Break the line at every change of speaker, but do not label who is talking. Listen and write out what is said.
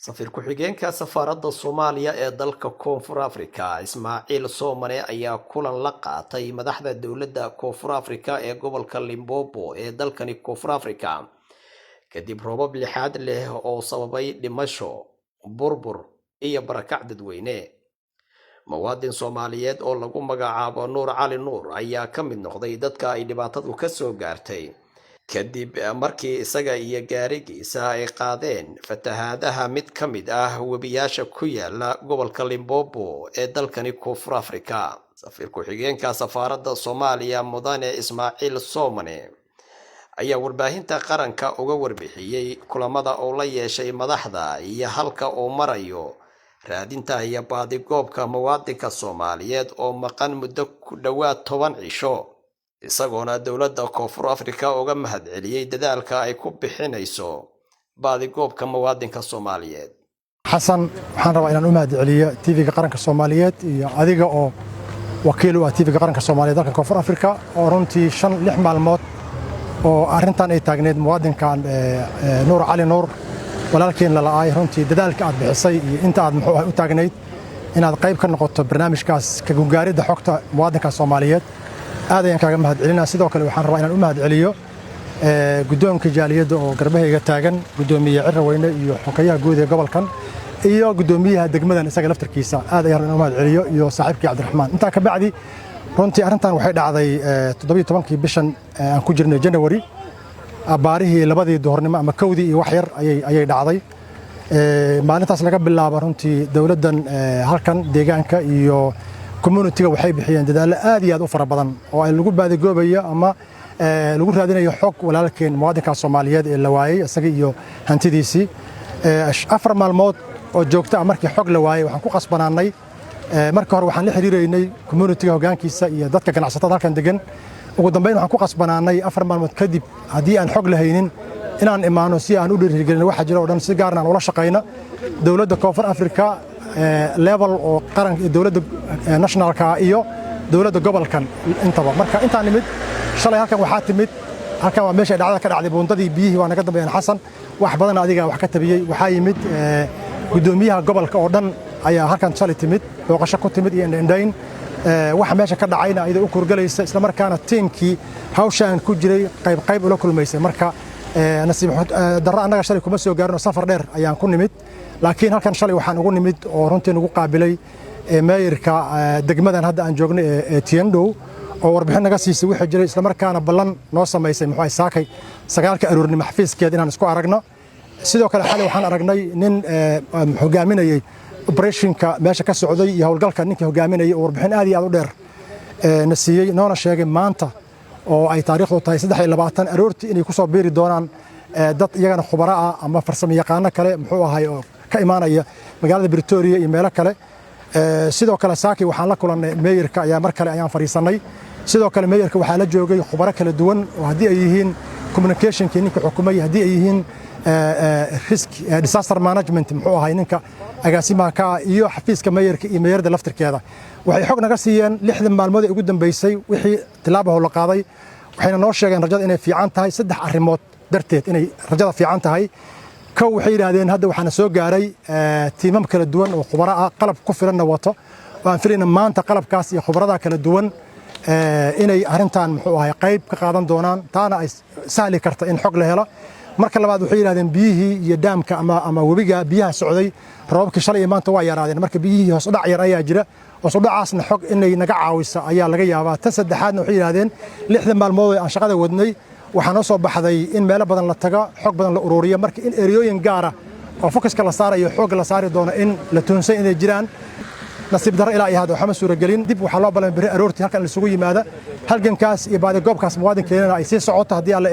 Safiir ku-xigeenka safaaradda Soomaaliya ee dalka Koonfur Afrika, Ismaaciil Soomane, ayaa kulan la qaatay madaxda dowladda Koonfur Afrika ee gobolka Limpopo ee dalkani Koonfur Afrika, kadib roobab lixaad leh oo sababay dhimasho, burbur iyo barakac dadweyne. Muwaadin Soomaaliyeed oo lagu magacaabo Nuur Cali Nuur ayaa ka mid noqday dadka ay dhibaatadu ka soo gaartay, kadib markii isaga iyo gaarigiisa ay qaadeen fatahaadaha mid ka mid ah webiyaasha ku yaala gobolka Limpopo ee dalkani Koonfur Afrika. Safiir ku-xigeenka safaaradda Soomaaliya, Mudane Ismaaciil Soomane, ayaa warbaahinta qaranka uga warbixiyey kulamada uu la yeeshay madaxda iyo halka uu marayo raadinta iyo baadigoobka muwaadinka Soomaaliyeed oo maqan muddo ku dhowaad 10 cisho, isagoona dowladda Koonfur Afrika uga mahadceliyey dadaalka ay ku bixinayso baadigoobka muwaadinka Soomaaliyeed.
Xasan, waxaan rabaa inaan u mahadceliyo TV-ga Qaranka Soomaaliyeed iyo adiga oo wakiil u ah TV-ga Qaranka Soomaaliyeed dalka Koonfur Afrika, oo runtii 5, 6 maalmood oo arrintan ay taagneyd, muwaadinkan Nuur Cali Nuur walaalkeen la la'aay, runtii dadaalka aad bixisay iyo inta aad muxuu ah u taagnayd inaad qayb ka noqoto barnaamijkaas ka gungaaridda xogta muwaadinka Soomaaliyeed, aad ayaan kaaga mahadcelinaa. Sidoo kale waxaan rabaa inaan u mahadceliyo guddoonka jaaliyadda oo garbahayga taagan, guddoomiye Ciraweyne iyo xogayaha guud ee gobolkan iyo guddoomiyaha degmadan isaga laftarkiisa, aad ayaan rabaa inaan u mahadceliyo, iyo saaxiibkii Cabdiraxmaan. Intaa ka bacdi, runtii arrintan waxay dhacday 17-kii bishan aan ku jirnay January, abbaarihii 2dii duhurnimo ama 1dii iyo wax yar ayay dhacday. Maalintaas laga bilaabo, runtii dowladdan halkan deegaanka iyo community-ga waxay bixiyeen dadaallo aad iyo aad u fara badan oo ay lagu baadigoobayo ama lagu raadinayo xog walaalkeen muwaadinka Soomaaliyeed ee la waayey, isaga iyo hantidiisii. 4 maalmood oo joogto ah markii xog la waayey, waxaan ku qasbanaanay, marka hore waxaan la xiriiraynay community-ga hoggaankiisa iyo dadka ganacsatada halkan degan, ugu dambayn waxaan ku qasbanaanay 4 maalmood kadib haddii aan xog la haynin inaan imaano si aan u dhiirigelino waxa jira oo dhan, si gaarna aan ula shaqayno dowladda Koonfur Afrika level oo qaranka, dowladda nationalka iyo dowladda gobolkan intaba. Marka intaan nimid shalay halkan, waxaa timid halkan waa meesha dhacdada ka dhacday, buundadii biyihii waa naga dambeeyeen. Xasan, wax badan adiga wax ka tabiyey. Waxaa yimid guddoomiyaha gobolka oo dhan ayaa halkan shalay timid, booqasho ku timid iyo indhaindhayn waxa meesha ka dhacayna iyadoo u kurgalaysa, islamarkaana tiimkii hawshaan ku jiray qayb qayb ula kulmaysay. Marka nasiib darro annaga shalay kuma soo gaarin oo safar dheer ayaan ku nimid, laakiin halkan shalay waxaan ugu nimid oo runtii nagu qaabilay maayirka degmadan hadda aan joogno ee Tiendow, oo warbixin naga siisay wixii jiray, islamarkaana ballan noo samaysay muxuu saakay 9-ka aroornimo xafiiskeed inaan isku aragno. Sidoo kale xalay waxaan aragnay nin hogaaminayay operationka meesha ka socday iyo howlgalka ninkii hogaaminayay, oo warbixin aad iyo aad u dheer na siiyey, noona sheegay maanta oo ay taariikhdu tahay 23 aroortii inay ku soo biiri doonaan dad iyagana khubaro ah ama farsamo yaqaano kale muxuu ahay oo ka imaanaya magaalada Pretoria iyo meelo kale. Sidoo kale saaki waxaan la kulannay meeyarka ayaa mar kale ayaan fadhiisannay. Sidoo kale meeyarka waxaa la joogay khubaro kala duwan oo haddii ay yihiin communicationkii ninka xukumay, haddii ay yihiin risk disaster management muxuu ahay ninka agaasimaha ka ah, iyo xafiiska meeyarka iyo meeyarda laftirkeeda. Waxay xog naga siiyeen 6-da maalmood ee ugu dambeysay wixii tilaabo la qaaday, waxayna noo sheegeen rajada inay fiican tahay saddex arrimood darteed inay rajada fiican tahay. Kow, waxay yidhaahdeen hadda waxaana soo gaaray tiimam kala duwan oo khubaro ah, qalab ku filanna wato, oo aan filayna maanta qalabkaas iyo khubarada kala duwan inay arrintan muxuu ahay qayb ka qaadan doonaan, taana ay sahli karta in xog la helo. Marka labaad, waxay yidhahdeen biyihii iyo daamka ama webiga biyaha socday roobabkii shalay iyo maanta waa yaraadeen, marka biyihii hoos u dhac yar ayaa jira, hoos u dhacaasna xog inay naga caawisa ayaa laga yaabaa. Tan saddexaadna, waxay yidhahdeen 6-da maalmood ee aan shaqada wadnay waxaa noo soo baxday in meelo badan la tago, xog badan la ururiyo, marka in eriyooyin gaara oo focuska la saarayo xoogga la saari doono in la tuhunsan inay jiraan. Nasiib darro, ilaa iyo hadda waxama suuragelin. Dib waxaa loo ballamay berri aroortii halkan isugu yimaada, halgankaas iyo baadigoobkaas muwaadinkeenana ay sii socoto haddii Alla